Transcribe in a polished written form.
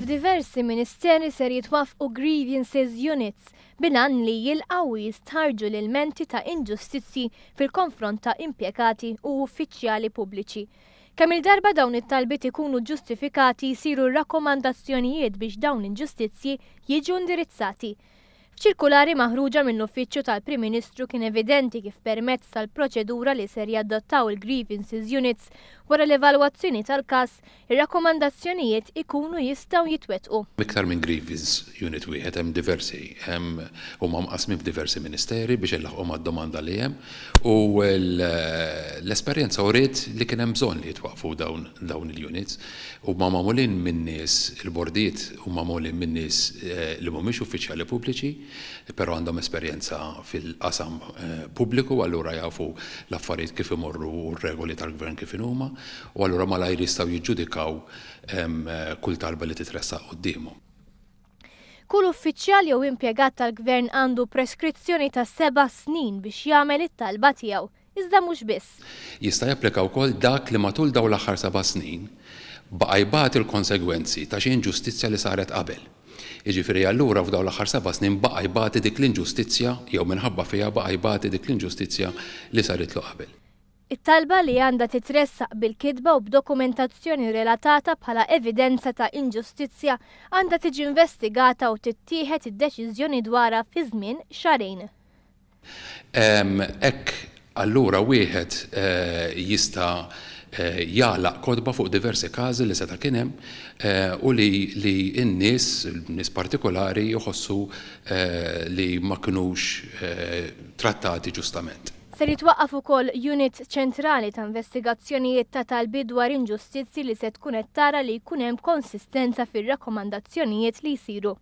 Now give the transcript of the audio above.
F'diversi ministeri ser jitwaffqu grievances units bil-għan li jilqgħu u jistħarrġu l-ilmenti ta' inġustizzji fil-konfront ta' impjegati u uffiċjali pubbliċi. Kemm-il darba dawn it-talbiet ikunu ġustifikati jsiru rakkomandazzjonijiet biex dawn l-inġustizzji jiġu indirizzati. F'ċirkulari maħruġa mill-Uffiċċju tal-Prim Ministru kien evidenti kif permezz tal-proċedura li ser jadottaw il-Grievances Units wara l-evalwazzjoni tal-każ, ir-rakkomandazzjonijiet ikunu jistgħu jitwettqu. Iktar minn Grievance Unit wieħed hemm diversi, hemm huma mqassmin f'diversi ministeri biex ilaħħqu mad-domanda li hemm u l-esperjenza uriet li kien hemm bżonn li jitwaqqfu dawn dawn il-units. Huma magħmulin minn nies, il-bordijiet huma magħmulin minn nies li mhumiex uffiċjali pubbliċi, però għandhom esperjenza fil-qasam pubbliku, allura jafu l-affarijiet kif imorru u r-regoli tal-gvern kif inhuma, u allura malajr jistgħu jiġġudikaw kull talba li titressaq quddiemhom. Kull uffiċjal jew impjegat tal-gvern għandu preskrizzjoni ta' seba' snin biex jagħmel it-talba tiegħu. Iżda mhux biss. Jista' japplika wkoll dak li matul dawn l-aħħar seba' snin baqa' jbati l-konsegwenzi ta' xi inġustizzja li saret qabel. Jiġifieri allura f'dawn l-aħħar seba' snin baqa' jbati dik l-inġustizzja jew minħabba fiha baqa' jbati dik l-inġustizzja li saritlu qabel. It-talba li għandha titressaq bil-kitba u b'dokumentazzjoni relatata bħala evidenza ta' inġustizzja għandha tiġi investigata u tittieħed id-deċiżjoni dwarha fi żmien xahrejn. Hekk allura wieħed jista' jagħlaq kotba fuq diversi każi li seta' kien hemm u li li n-nies, nies partikolari jħossu li ma kinux trattati ġustament. Ser jitwaqqaf ukoll unit ċentrali ta' investigazzjonijiet ta' talbiet dwar inġustizzji li se tkun qed tara li jkun hemm konsistenza fir-rakkomandazzjonijiet li jsiru.